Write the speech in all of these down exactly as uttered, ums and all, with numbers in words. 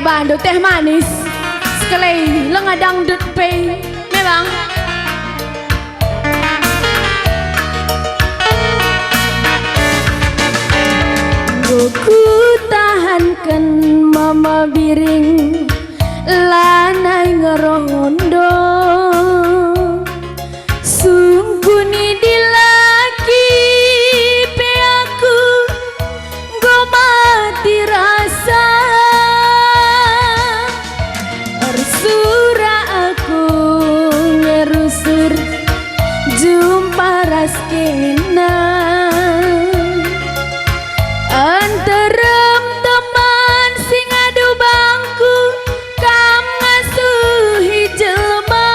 Bandu teh manis, sekelai lenga dangdut pe memang. Enggo kutahanken Mama Biring, lanai ngerondo. Sungkun dilaki pe aku enggo mati rasa. Ersura aku ngerusur jumpa ras kena. Nterem teman si ngadu bangku, kam ngasuhi jelma.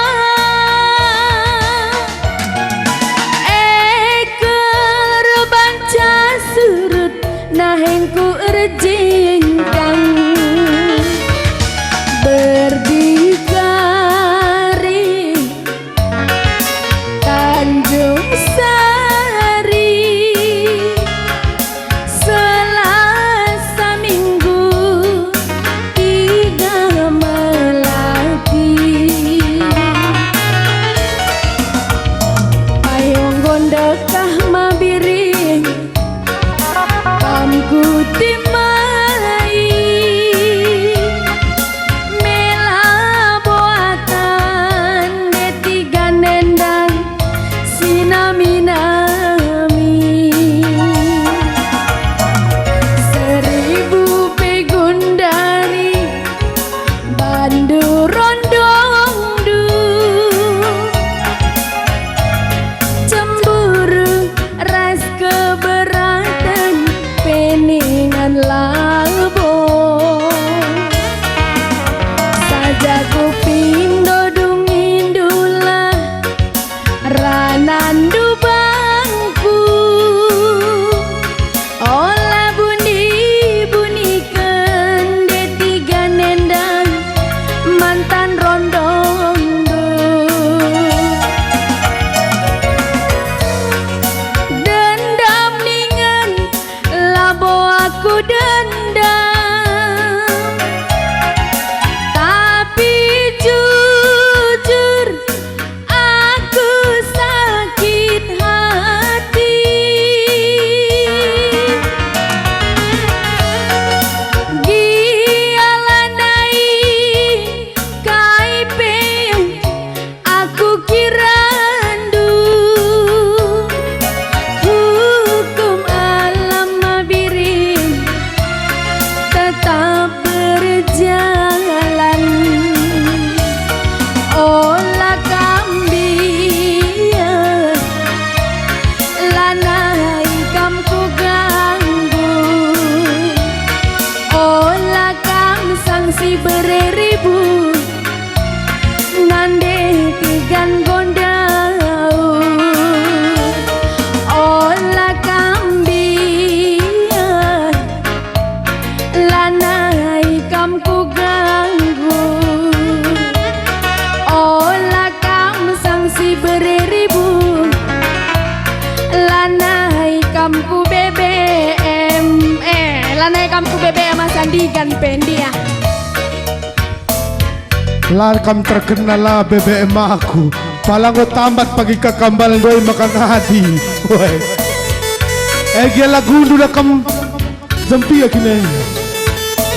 Ekel banca surut nahengku erjingkang. Berdikari Tanjung Sari, Selasa Minggu tiga melati. Ayo nggo ndekah Mabiring, kam kutimai. Mela boatan detiga nendang si nami-nami. Seribu pe gundari bandu rondongndu. Cemburu ras keberaten pe ningan labo. Saja kupindo dungindulah ranandu bangku. Ola buni-buniken detiga nendang mantan rondongndu. Dendam ningen labo aku dendam, tapi jujur aku sakit hati. Gia lanai kai pe aku kirandu. Hukum alam Mabiring tetap berjalan. Ola kam biar, lanai kam kuganggu. Ola kam sangsi bere ribut, nande tigan gondau. Ola kam biar, lanai kam kuganggu. Ola kam sangsi bere ribut, lanai kam ku B B M. Eh, lanai kam ku B B M asa ndigan pe ndia. La kam terkenal la B B M aku. Pala enggo tambat pagi ka kambal ndoi maka ngadi. Weh. Ege lagundu la kam jempia kine.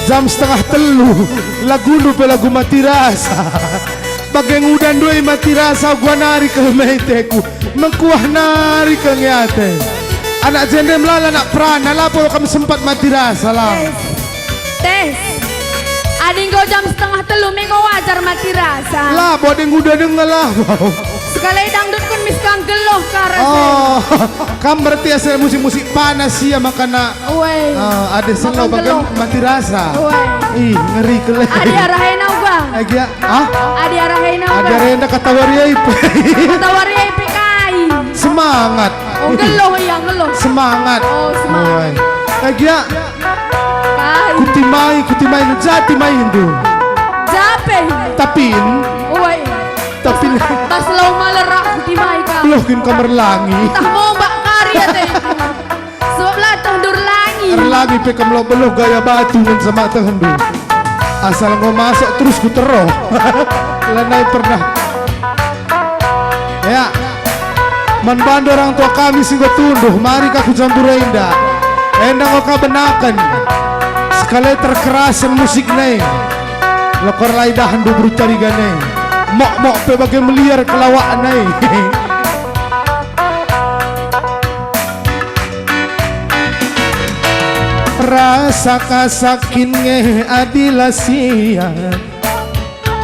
Jam setengah telu, lagundu pe lagu mati rasa. Bage nguda ndoi mati rasa gua nari ke meteku. Mengkuah nari ke ngiate. Anak jende melala anak perana, labo kam sempat mati rasa la. Yes. Tes. Adi enggo jam setengah telu me enggo wajar mati rasa. Labo adi nguda denga labo. Sekali dangdut kun mis kang geluh ka rasa. Oh, kam berarti asa musik-musik panas ia makana. Woi. Ah, adi selo bagan mati rasa. Woi. Ih, ngeri kele. Adi arah ena uga. Agia, ah? Adi arah ena uga. Adi arah ena kata wari ai pe. Kata wari ai pe kai. Semangat. Oh, geluh ia, geluh. Semangat. Oh, semangat. Woi. Agia. Kai. Kutimai, kutimai, ja timai ndu. Jape. Tapin. Woi. Tapin. Pas lau malerah kutimai ka. Beluh kin kam erlangi. Tah mombak kari ate. Sebab la teh ndu erlangi. Erlangi pe kam lau beluh gaya batu ngen sama teh ndu. Asal enggo masuk terus kutero. Lanai pernah. Ya. Man bandu orang tua kami si enggo tunduh, mari ka ku Jambura enda. Enda enggo ka benaken. Sekali terkerasen musik nai. Lekor lai dahndu beru cariga nai. Mok-mok pe bage meliar kelawak nai. Rasa kasakin nge adi la siat.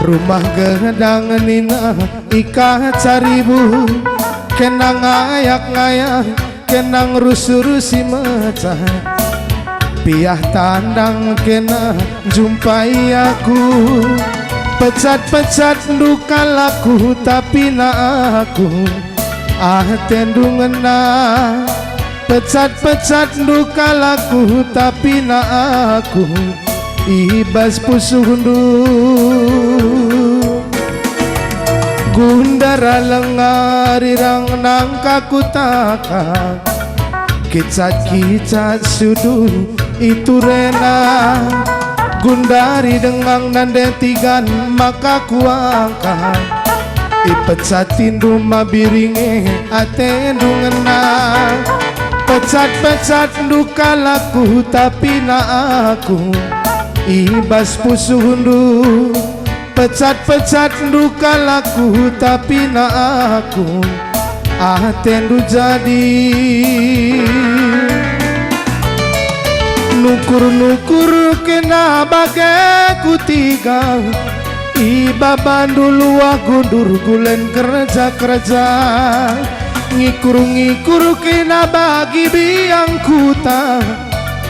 Rumah gedang nina i kaca ribu, kena ngayak-ngayak, kena ngerus-ngerus si mecah. Piah tandang kena jumpai aku, pecat-pecatndu kalakku tapi na aku, atendu ngena. Pecat-pecatndu kalakku tapi na aku, i bas pusuhndu. Gundara lenga rirang nangka kutaka, kicat-kicat sudu iturena. Gundari dengang nande tigan maka kuangka. Ipecatindu mabiringe atendu ngena. Pecat-pecatndu kalakku tapi na aku, i bas pusuhndu. Pecat-pecatndu kalakku tapi na aku, atendu jadi. Nukur-nukur kena bage kutiga, i babandu luah gundur gulen kerja-kerja. Ngikur-ngikur kena bagi biang kuta,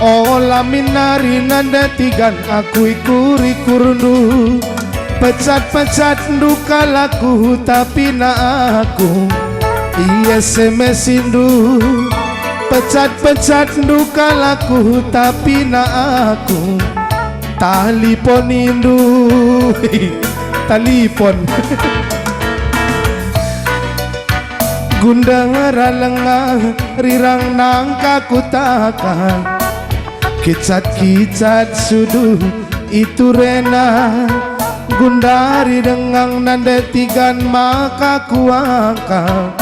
ola minari nande tigan aku ikur-ikurndu. Pecat-pecatndu kalakku tapi na aku, i S M S-indu. Pecat-pecatndu kalakku tapi na aku, taliponindu. Talipon. Gundara lenga rirang nangka kutaka, kicat-kicat sudu iturena. Gundari dengang nande tigan maka kuangka.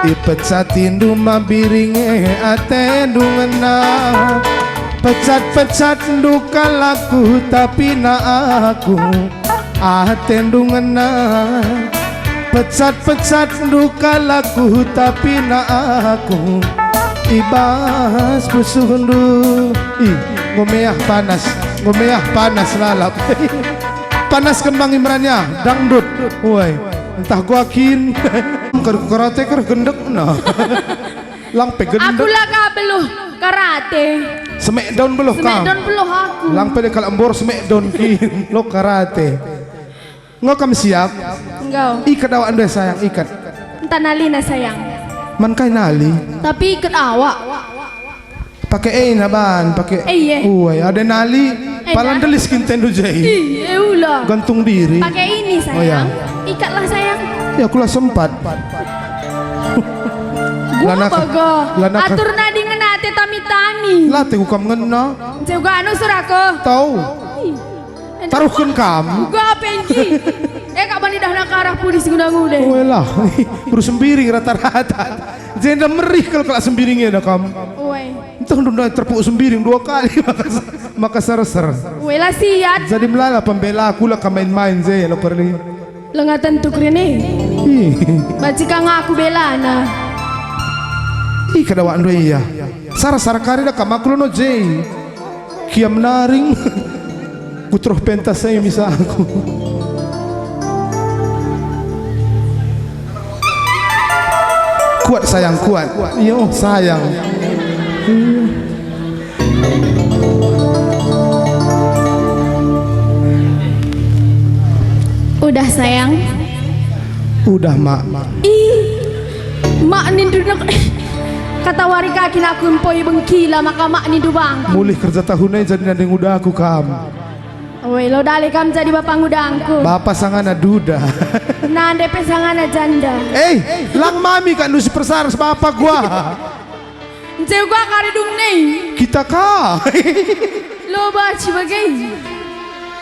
Ipecatindu mabiringe atendu ngena. Pecat-pecatndu kalakku tapi na aku, atendu ngena. Pecat-pecatndu kalakku tapi na aku, i bas pusuhndu. Ih, enggo meah panas, enggo meah panas lalap. Panas kembang imrannya, dangdut. Woi, entah gua kin. Ker-, karate ker gendek, nah. Lang pe gendek. Aku la ka beluh karate. Smackdown beluh kam. Smackdown beluh aku. Lang pe de kalak mbor Smackdown kin. Lo karate. Enggo kam siap? Enggo. Ikat awakndu e, sayang, ikat. Enta nalina, sayang. Man kai nali? Tapi ikat awak. Pake e na ban, pake. Eh, iye. Uai, ada nali, eh, pala nah. Ndelis kin tendu je. Ih, eh, ula. Gantung diri. Pake ini, sayang. Oh, ya. Ikatlah, sayang. Ya, aku la sempat. Gua Lana ka-, baga. Lana ka- Atur nadi ngena ate tami-tami. La ate ku kam ngena. Cewga anu surako. Tau. Ih. Taruhken kam. Uga apa enggi? Eh, kak bani dah naka arah pudi si guna ngude. Welah, urus sembiring rata-rata. Jenda merih kal kalak sembiring enda kam. Uwe. Entah ndunda terpuk sembiring dua kali maka, maka serser. Uwe lah siat. Jadi melala pembela aku lah ka main-main je lo perli. Lenga tentu kerine. Ih. Baci ka ngaku belana. Ih, kada awakndu ia. Sara-sara kari dah kam aku lono je. Kiam naring. Kuteruh pentas saya misa aku. Kuat sayang, kuat. Iyo, sayang. Udah, sayang. Udah, Mak. Ih, Mak nindu nek-, katawari ka kin aku empoi bengkila maka Mak nindu bangku. Mulih kerja tahun e jadi nanding udah aku kam. Oi, lo dale kam jadi bapa ngudangku. Bapa sangana duda. Nande pe sangana janda. Eh, lang mami kak nusi persaras bapa gua. Nceu gua kari dung nei. Kita ka. Lo baci bage.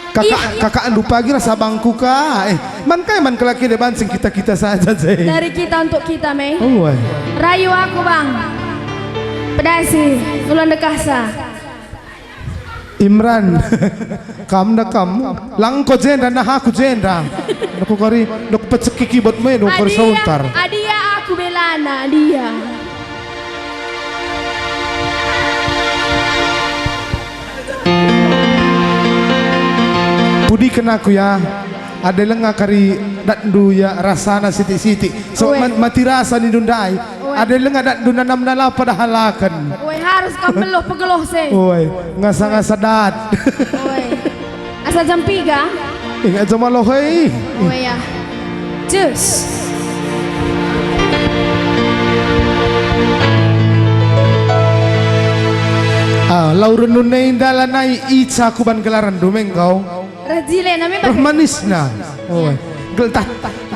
Kakak, kakakndu pagi ras abangku ka. Eh, man kai man kelaki deban sing kita-kita saja, je. Dari kita untuk kita, me. Oh, eh. Rayu aku, Bang. Pedasi, ulang dekahsa. Imran, kam nda kam. Lang ko jenda, nah aku jenda. Aku kari, dok peceki kibot me, dok kari sauntar. Adia aku belana, dia. Pudiken aku ya, adi lenga kari datndu ya rasana sitik-sitik. So, man-, mati rasa nindu ndai. Ade lenga datndu nanamna la padahalaken. Ue, harus kam beluh pegeluh se. Ue, ngasa-ngasa dat. Ue. Asa jam piga? Ingat jam aloh, hei. Ue, ya. Cus. Ah, lau renun nai ndalanai ica ku ban gelarenndu, me engkau. Reh jilena me. Reh manisna. Oh. Gel tah,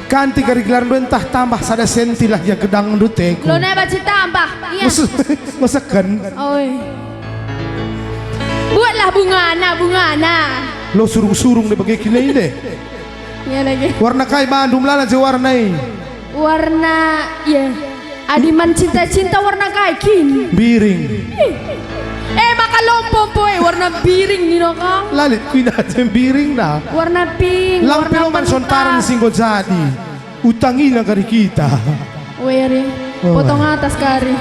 ganti kari gelarndu, ntah tambah sada senti lah ia gedangndu teku. Lo nai banci tambah. Iya. Ngusek-, nguseken. Oi. Buatlah bungana, bungana. Lo surung-surung deh bage kine deh. Iya lagi. Warna kai bandu melala je warna i? Warna, iya. Adi man cinta-cinta warna kai kin? Biring. Ih. Eh, maka lompo-lompo e warna biring nina kang. Lalit kuina aja biring na. Warna pink, lang warna pilo man mentah. Sontaran si enggo jadi. Utangina kari kita. Weri. Oh. Potong atas kari.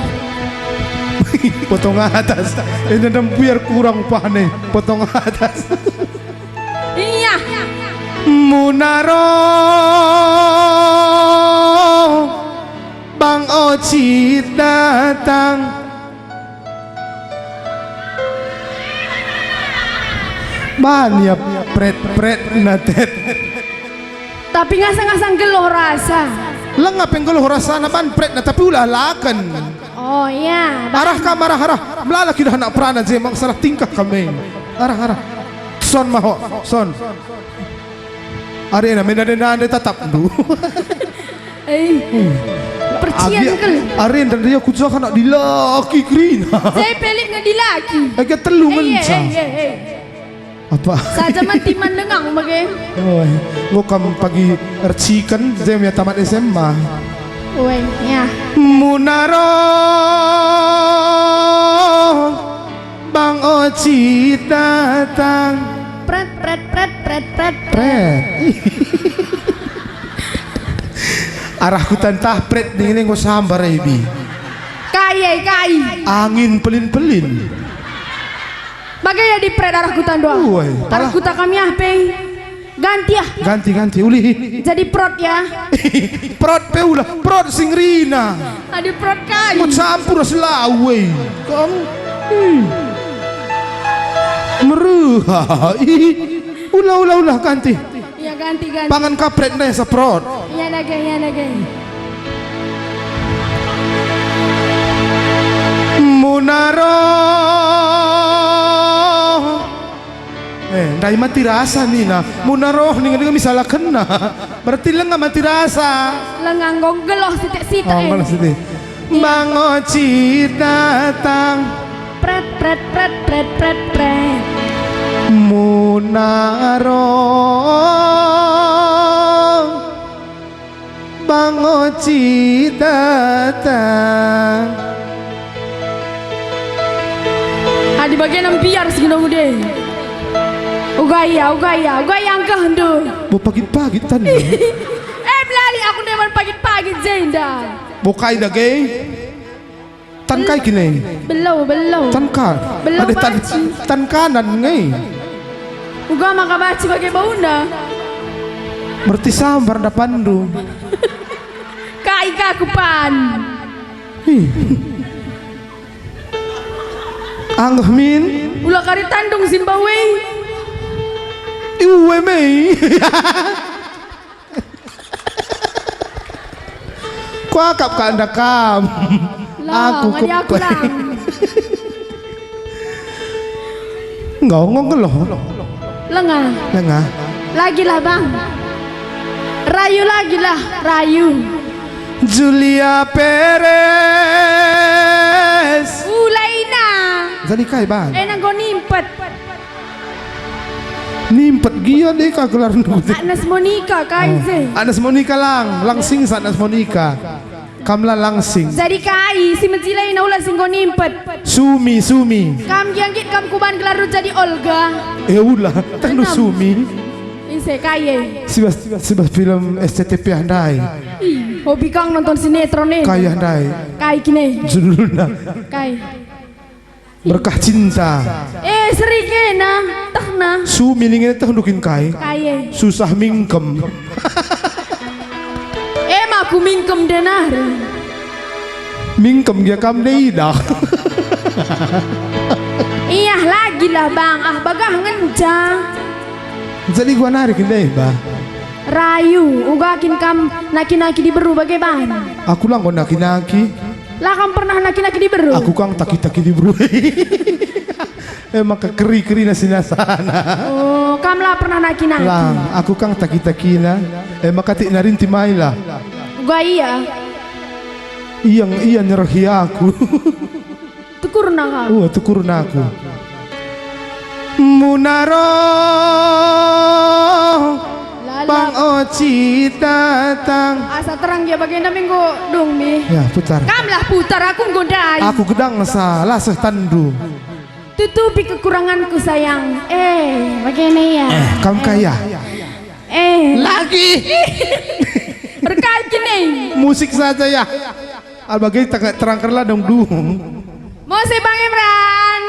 Potong atas. Ini dan biar kurang upahnya. Potong atas. Iya. Munaro Bang Ocit datang. Ban ia pret-pret na tet. Tapi ngasa-ngasa nggeluh rasa. Lenga pe nggeluh rasana ban pret na, tapi ula laken. Oh, iya. Arah kam, arah, arah. Melala kid anak perana je, mang salah tingkah kami. Arah, arah. Son maho, son. Arena, menda-menda tatapndu. Eh, percian kal. Arenda dia kujaha anak dilaki kerina. Saya pelik nge dilaki. Ega telu ngenca. Eh, eh, eh, eh. Apa? Saja man timan dengang bage. Oi, enggo kam pagi erciken, je me tamat S M A. Oi, ya. Munaro Bang Ocit datang. Pret, pret, pret, pret, pret, pret. Pret. Arah kuta ntah pret ning enggo sambar, Ebi. Kai, eh, kai. Angin pelin-pelin. Bage ya di pret arah kuta ndua. Uai, arah kuta kami ah pe. Ganti ah. Ganti, ganti, ulih. Jadi prot ya. Prot pe ulah, prot sing rina. Adi prot kai. Mau campur si lawe. Kang. Ih. Meruha. Ih. Ulah, ulah, ulah, ganti. Iya, ganti, ganti. Pangan kapret ndai seprot. Iya, dage, iya, dage. Munaro. Eh, ndai mati rasa nina. Munaroh ninga-ninga misalna kena. Berarti lenga mati rasa. Lenga enggo nggeluh sitik-sitik, oh, eh. Nggeluh sitik. Iya. Bang Ocit datang. Pret, pret, pret, pret, pret, pret. Munaroh. Bang Ocit datang. Adi bage nem biar si genong ude. Uga ia, uga ia, uga ia engkehndu. Bo pagit-pagit tan. Eh, melali aku ndeman pagit-pagit jenda. Bo kai dage? Tan kai kine? Belo, belo. Tan ka-, belo ade tan, baci. Tan kanan nge. Uga maka baci bage bauna. Berarti sambar dapanndu. Kai ka kupan. Ih. Anggeh min. Ula kari tandung sin bawe. Iwe me. Kuakap ka enda kam. Lah, aku ngadi aku kepe-, lang. Enggo, enggo nggeluh. Lenga. Lenga. Lagilah, Bang. Rayu lagilah, rayu. Julia Perez. Ulaina. Jadi kai, Bang? Ena enggo nimpet. Nimpet gia deh ka gelarndu. Agnes Monica kai se. Agnes Monica lang, langsing sa Agnes Monica. Kam la langsing. Jadi kai si mejilai na ula si enggo nimpet. Sumi, Sumi. Kam gia nggit kam kuban gelarndu jadi Olga. Eh, ula, tendu Sumi. Ise kai e? Sibas, sibas film S C T V ah ndai. Ih, hobi kang nonton sinetron e. Kai ah ndai. Kai kine. Judulna. Kai. Berkah Cinta. Eh, seri kena, tehna. Sumi ningen tehndu kin kai? Kai e? Susah mingkem. Eh, ma aku mingkem denari. Mingkem gia kam de idah. Iyah lagi lah, Bang. Ah, bagah ngenca. Jadi gua narik ndai, Bah. Rayu, uga kin kam naki-naki diberu bage bahan? Aku la enggo naki-naki. La kam pernah naki-naki diberu? Aku kang taki-taki diberu. Eh, maka keri-keri na sinasana. Oh, kam la pernah naki-naki? La, aku kang taki-takina. Eh, maka tik narinti mai la. Uga ia. Ia, ia nyerehi aku. Tukurna kau. Uh, tukurna aku. Munaro Lala. Bang Oci datang. Asa terang ya bagenda minggu dung mi. Ya, putar. Kamlah putar, aku nggo ndai. Aku gedang sa laseh tandu. Tutupi kekuranganku sayang. Eh, bagenda ya. Eh, kam kaya. Eh. Lagi. Rekan kini. Musik saja ya. Al bage tangga terang kerla dong dung. Musik Bang Imran.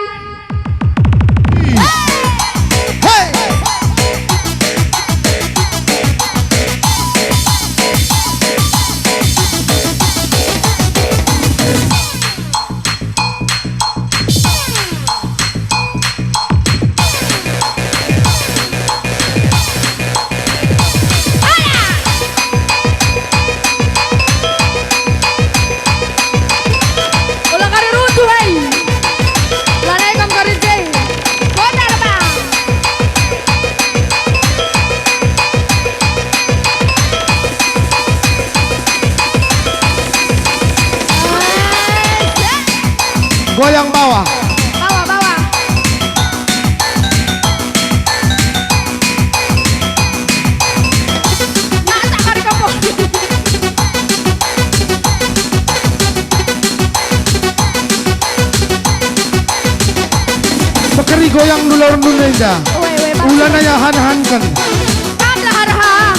Hey! Ola kari runtuh, hei. Lalai kam kari je. Putar, Bang. Goyang bawah. Bawah, bawah. Masak kari kempung. Pekeri goyang dulur Indonesia. Weh, weh, Bang. Ulana ya han-hanken. Kam lah arha.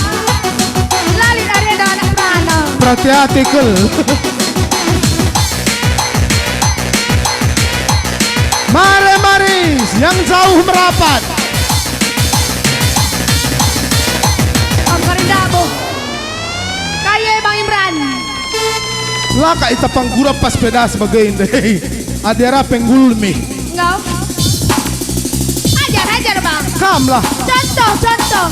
Lalit arenda anak perana. Perhati-hati kel. Mari, mari, yang jauh merapat. Om Karinda, boh. Kai e, Bang Imran? La ka itapang gura pas pedas bage ndai. Adi arah penggulmi. Enggak. Ajar, ajar, Bang. Kam lah. Contoh, contoh.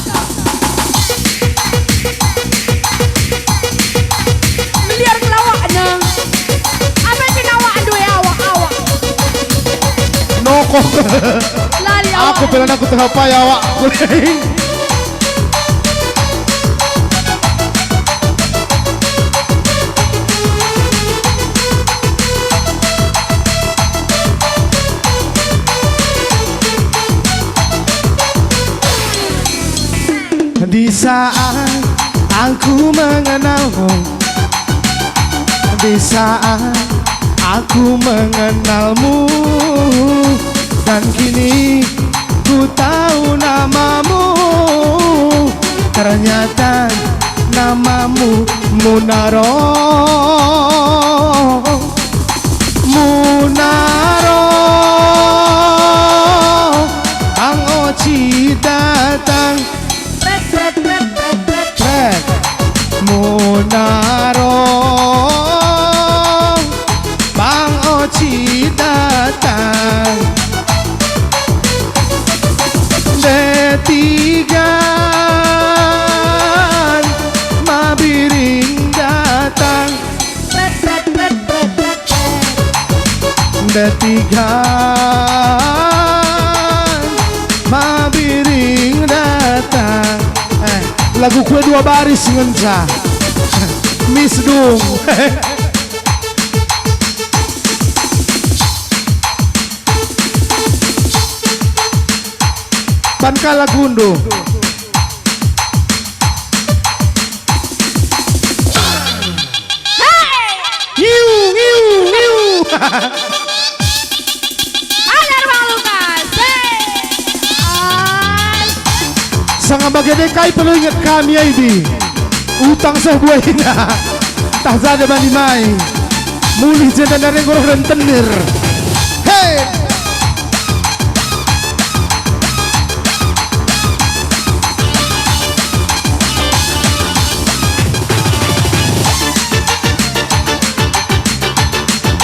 Meliar kelawakna. Apa si ngawak dua awak, awak? Nokoh. Lali awak. Aku pelan aku tengah pai awak. Di saat aku mengenalmu, di saat aku mengenalmu, dan kini ku tahu namamu, ternyata namamu Munaro. Munaro, Bang Oci datang. Pret, pret, pret, pret, pret. Pret. Munaro, Bang Oci datang. Detigan Mabiring datang. Detigan Mabiring datang. Eh, lagu kue dua baris ngenca. Miss Dung. Pan kalak undu. Ngiu, ngiu, ngiu. Ada ruang luka. Seh. Ai. Sanga bage de kai perlu inget kami, ai, bi. Utang seh buahina. Ntah sada bani mai. Mulih jenda nari nggeluh rentenir. Hei!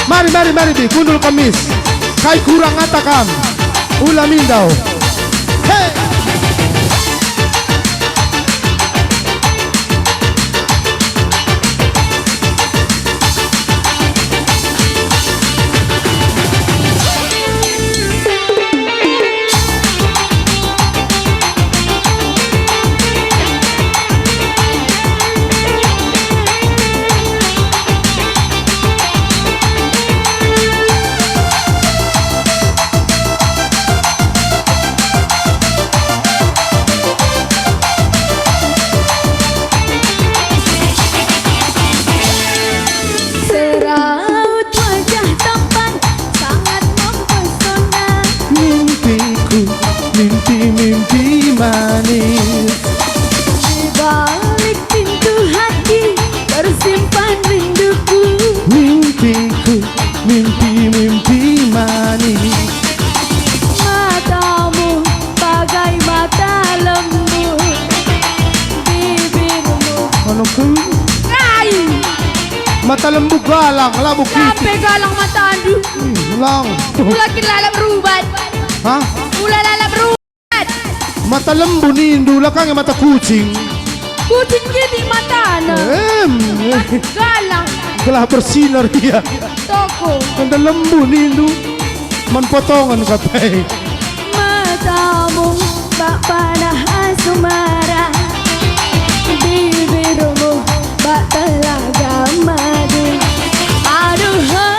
Mari, mari, mari, bi, kundul kemis. Kai kurang ata kam? Ula mindau. Hei! Seraut wajah tampan sangat mempesona. Mimpiku, mimpi-mimpi manis. Di balik pintu hati tersimpan rinduku. Mimpiku, mimpi-mimpi manis. Matamu bagai mata lembu, bibirmu. Anu ku? Kai? Mata lembu galang, labo kitik. Sampe galang matandu. Ih, lang. Ula kin lalap rubat. Hah? Ula lalap rubat. Mata lembu nindu, la ka nge mata kucing. Kucing kitik matana. Em, eh. Galang. Gelah bersinar ia. Toko. Enda lembu nindu. Man potongan kapai. Matamu bak panah asmara, bibirmu bak telaga madu. Aduh, hai.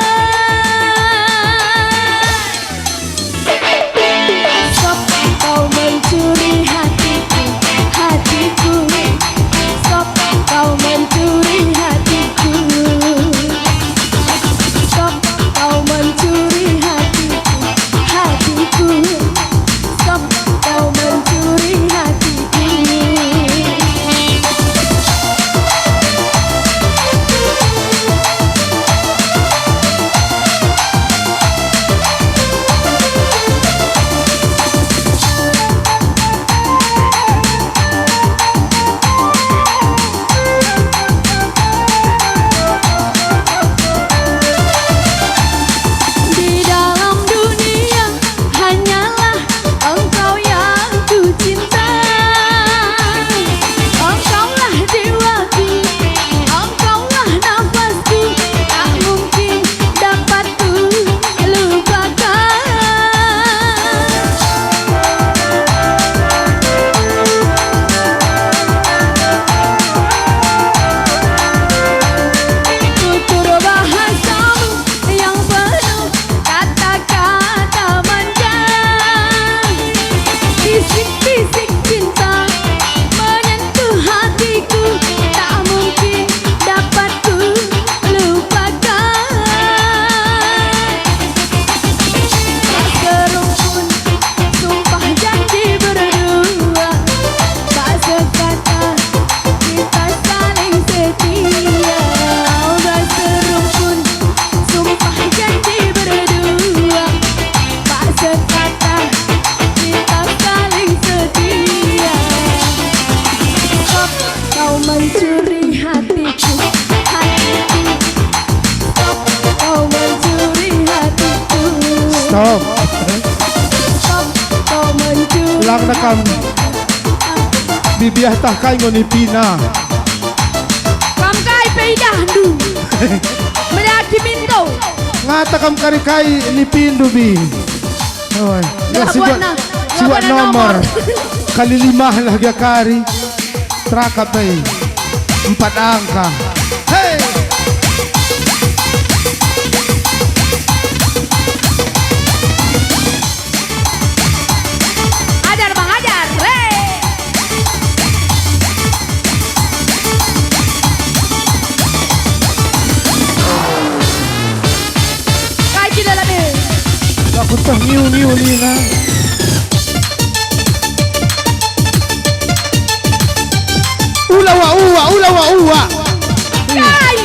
Stop, kau mencuri hatiku, hatiku. Stop, kau mencuri hatiku. Stop, kau mencuri hatiku, hatiku. Stop, kau mencuri hatiku. Di dalam dunia hanyalah engkau yang ku cinta. Engkaulah jiwaku, engkaulah nafasku, tak mungkin dapat ku lupakan. Tutur bahasamu yang penuh kata-kata manja, bisik-bisik cinta menyentuh hatiku, tak mungkin dapat ku lupakan. Tak serumpun sumpah janji berdua, tak sekata kita saling setia. Tak serumpun sumpah janji berdua, tak sekata kita saling setia. Stop, kau mencuri hatiku, hatiku. Stop, kau mencuri hatiku. Stop. Stop, kau mencuri. Ulang dekam. Bibiah tah kai ngo nipina. Kam kai pe idahndu. Meraki minto. Ngata kam kari kai nipindu, bi. Oi, ya, sibuat, sibuat nomor. Kali lima lah gia kari. Teraka pe. Empat angka. Hei! Ada, Bang, ada. Niu, niu, nina. Ula wa uwa, ula wa uwa. Kai?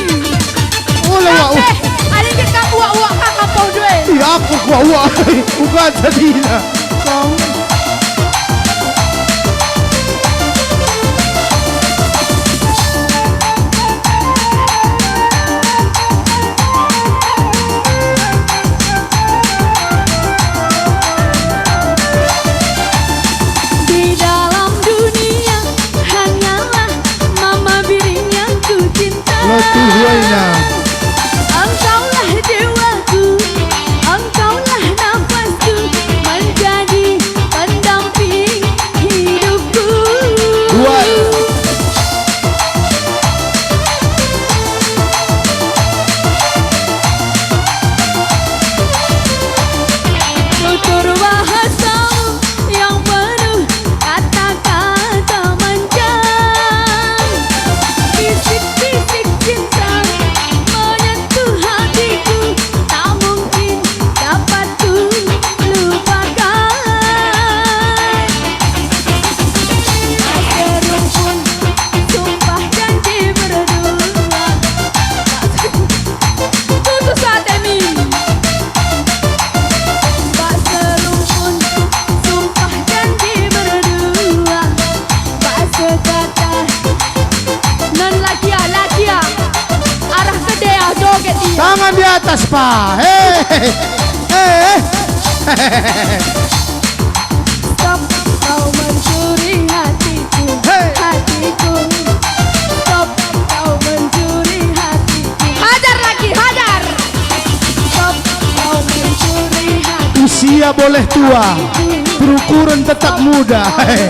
Ula wa uwa. Ada kita uwa-uwa kakak pau dua. Iya, aku kuwa uwa. Bukan tadina. Kau. Di dalam dunia hanyalah mama biring yang ku cinta. Letih waina. Engkaulah dewaku, engkaulah nafasku, menjadi pendamping hidupku. Buat. Tutur bahasamu yang penuh kata-kata manja. Bisik-bisik cinta menyentuh hatiku, tak mungkin dapat ku lupakan. Serumpun sumpah janji berdua. Putus ate min. Bak serumpun sumpah janji berdua. Bak sekata. Non lakia, lakia. Arah kedea joget ia. Tangan di atas, Pa. Hei. Hei. Stop kau mencuri hatiku, hei, hatiku. Stop kau mencuri hatiku. Hajar lagi, hajar. Stop kau mencuri hatiku. Usia boleh tua, perukuran tetap muda. Hei.